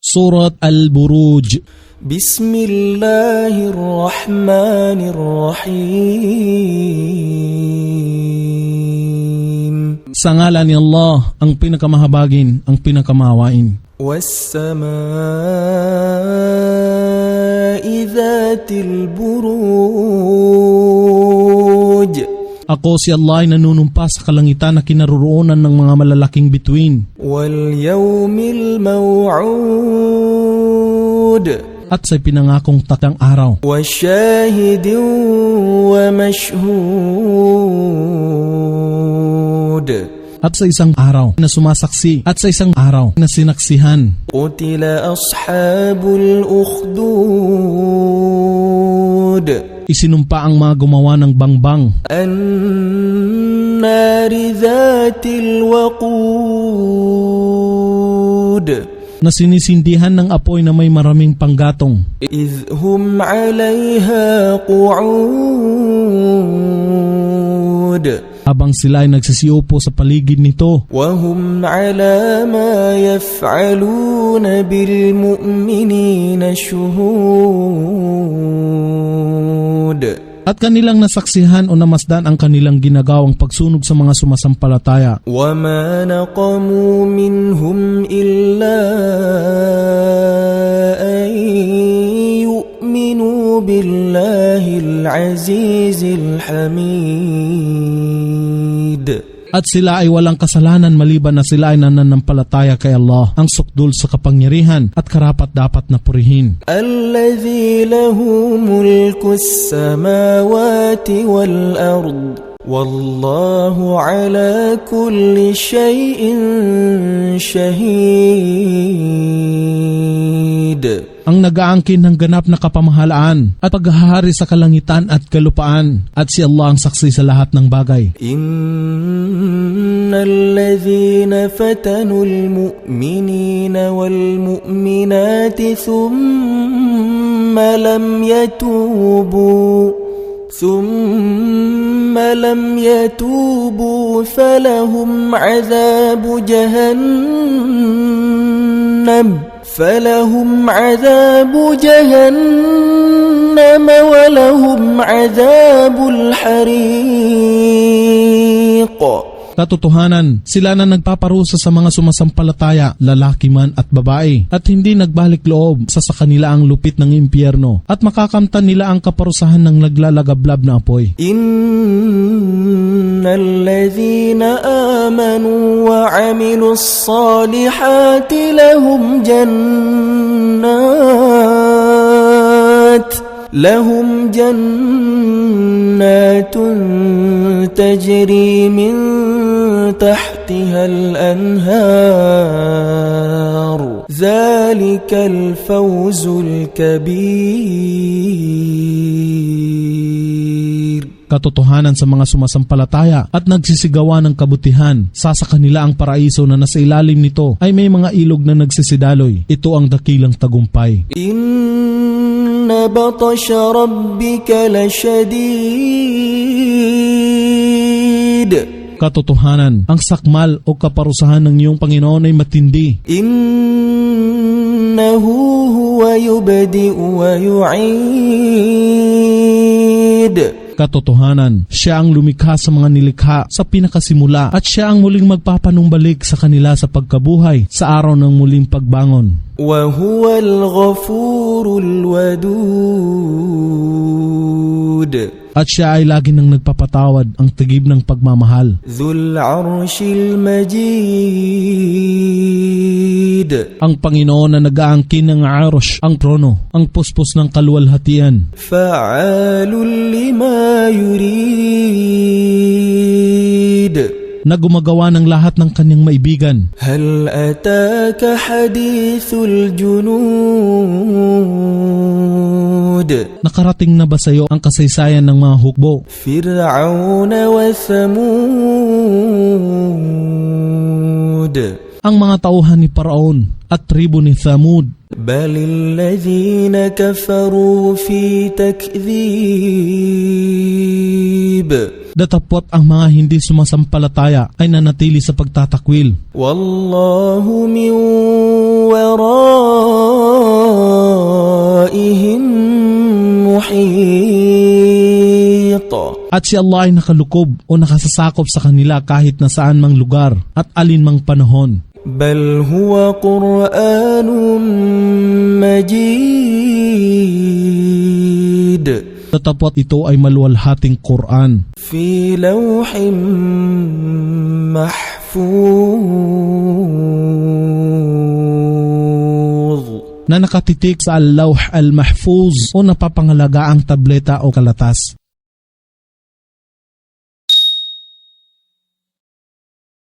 Surat Al-Buruj. Bismillahirrahmanirrahim. Sa ngalan ni Allah, ang pinakamahabagin, ang pinakamahawain. Was-samaa'i dhatil buruj. Ako si Allah ay nanunumpa sa kalangitan na kinaroroonan ng mga malalaking bituin. Wal yawmil maw'ud. At sa pinangakong takdang araw. Wa shahidin wa mashhud. At sa isang araw na sumasaksi. At sa isang araw na sinaksihan. Qutila ashabul ukhdud. Isinumpa ang mga gumawa ng bangbang. An-nari dhatil waqud. Na sinisindihan ng apoy na may maraming panggatong. Idh hum 'alayha qu'ud. Habang sila ay nagsisiupo sa paligid nito. Wa hum 'ala ma yaf'aluna bil mu'minina shuhud. At kanilang nasaksihan o namasdan ang kanilang ginagawang pagsunog sa mga sumasampalataya. Wa ma naqamu minhum illa an yu'minu billahil azizil hamid. At sila ay walang kasalanan maliban na sila ay nananampalataya kay Allah, ang sukdul sa kapangyarihan at karapat-dapat na purihin. Alladhi lahu mulkus samawati wal ard. Wallahu ala kulli shay'in shahid. Ang nag-aangkin ng ganap na kapamahalaan at paghahari sa kalangitan at kalupaan, at si Allah ang saksi sa lahat ng bagay. Innal ladhina fatanul mu'minina wal mu'minati thumma lam yatubu falahum 'adhabu jahannam walahum 'adhabul hariq. Katotohanan, sila na nagpaparusa sa mga sumasampalataya, lalaki man at babae, at hindi nagbalik loob sa kanila ang lupit ng impyerno, at makakamtan nila ang kaparusahan ng naglalagablab na apoy. Innal ladhina amanu wa 'amilus salihati lahum jannatun tajri min tahtiha al-anhar. Zalikal fawzul kabir. Katotohanan sa mga sumasampalataya at nagsisigawa ng kabutihan, sa kanila ang paraiso na nasa ilalim nito ay may mga ilog na nagsisidaloy. Ito ang dakilang tagumpay. Inna batasha rabbika lashadid. Katotohanan, ang sakmal o kaparusahan ng iyong Panginoon ay matindi. Innahu huwa yubdi'u wa yu'id. Katotohanan, siya ang lumikha sa mga nilikha sa pinakasimula, at siya ang muling magpapanumbalik sa kanila sa pagkabuhay sa araw ng muling pagbangon. Wa huwal ghafurul wadud. At siya ay lagi nang nagpapatawad, ang tigib ng pagmamahal. Dhul arshil majid. Ang Panginoon na nag-aangkin ng arush, ang trono, ang puspos ng kaluwalhatian. Fa'alul lima yurid. Na gumagawa ng lahat ng kanyang maibigan. Hal ataka hadithul junud. Nakarating na ba sa iyo ang kasaysayan ng mga hukbo? Fir'auna wa Thamud. Ang mga tauhan ni Paraon at tribo ni Thamud. Balil ladhina kafaru fi takdhib. Datapot ang mga hindi sumasampalataya ay nanatili sa pagtatakwil. Wallahu min wara At si Allah ay nakalukob o nakasasakop sa kanila kahit na saan mang lugar at alin mang panahon. بل هو قرآن مجيد Tatapot ito ay maluwalhating Quran في لوح محفوظ na nakatitik sa al-lawh al-mahfuz o napapangalaga ang tableta o kalatas.